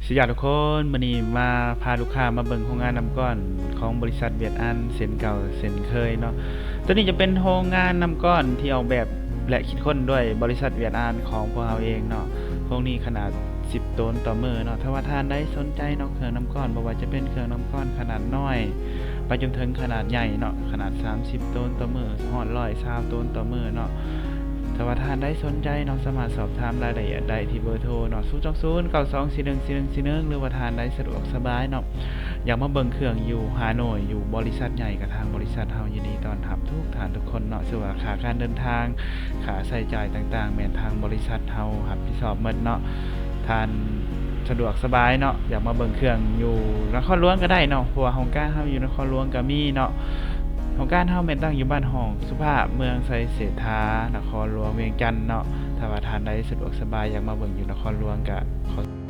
ສະຫຍາດທຸກຄົນ, ມື້ນີ້ມາພາລູກຄ້າມາເບິ່ງໂຮງງານນ້ຳກ້ອນຂອງບໍລິສັດຫວຽດອັນເຊັ່ນເກົ່າເຊັ່ນເຄີຍເນາະ. ໂຕນີ້ຈະເປັນໂຮງງານນ້ຳກ້ອນທີ່ອອກແບບ ແລະ ຄິດຄົ້ນດ້ວຍບໍລິສັດຫວຽດອັນຂອງພວກເຮົາເອງເນາະ. ໂຮງນີ້ຂະໜາດສິບໂຕນຕໍ່ມື້ເນາະ. ຖ້າວ່າທ່ານໃດສົນໃຈເນາະ ເຄື່ອງນ້ຳກ້ອນ ບໍ່ວ່າຈະເປັນເຄື່ອງນ້ຳກ້ອນຂະໜາດນ້ອຍ ໄປຈົນເຖິງຂະໜາດໃຫຍ່ເນາະ, ຂະໜາດສາມສິບໂຕນຕໍ່ມື້ ຮອດຮ້ອຍຊາວໂຕນຕໍ່ມື້ເນາະ. ຖ້າວ່າທ່ານໃດສົນໃຈເນາະ ສາມາດສອບຖາມລາຍລະອຽດໄດ້ທີ່ເບີໂທເນາະ ສູນສອງສູນ ເກົ້າສອງສີ່ໜຶ່ງສີ່ໜຶ່ງສີ່ໜຶ່ງ ຫຼືວ່າທ່ານໃດສະດວກສະບາຍເນາະ ຢາກມາເບິ່ງເຄື່ອງຢູ່ຮ່າໂນ້ຍ ຢູ່ບໍລິສັດໃຫຍ່ ກະທາງບໍລິສັດເຮົາຍິນດີຕ້ອນຮັບທຸກທ່ານທຸກຄົນເນາະ. ເຊິ່ງວ່າຄ່າການເດີນທາງ ຄ່າໃຊ້ຈ່າຍຕ່າງໆ ແມ່ນທາງບໍລິສັດເຮົາຮັບຜິດຊອບໝົດເນາະ. ທ່ານສະດວກສະບາຍເນາະ ຢາກມາເບິ່ງເຄື່ອງຢູ່ນະຄອນຫຼວງກະໄດ້ເນາະ ເພາະວ່າຫ້ອງການເຮົາຢູ່ນະຄອນຫຼວງກະມີເນາະ. ຫ້ອງການເຮົາແມ່ນຕັ້ງຢູ່ບ້ານຫ້ອງສຸພາບ ເມືອງໄຊເສດຖາ ນະຄອນຫຼວງວຽງຈັນເນາະ. ຖ້າວ່າທ່ານໃດສະດວກສະບາຍ ຢາກມາເບິ່ງຢູ່ນະຄອນຫຼວງກະຂໍ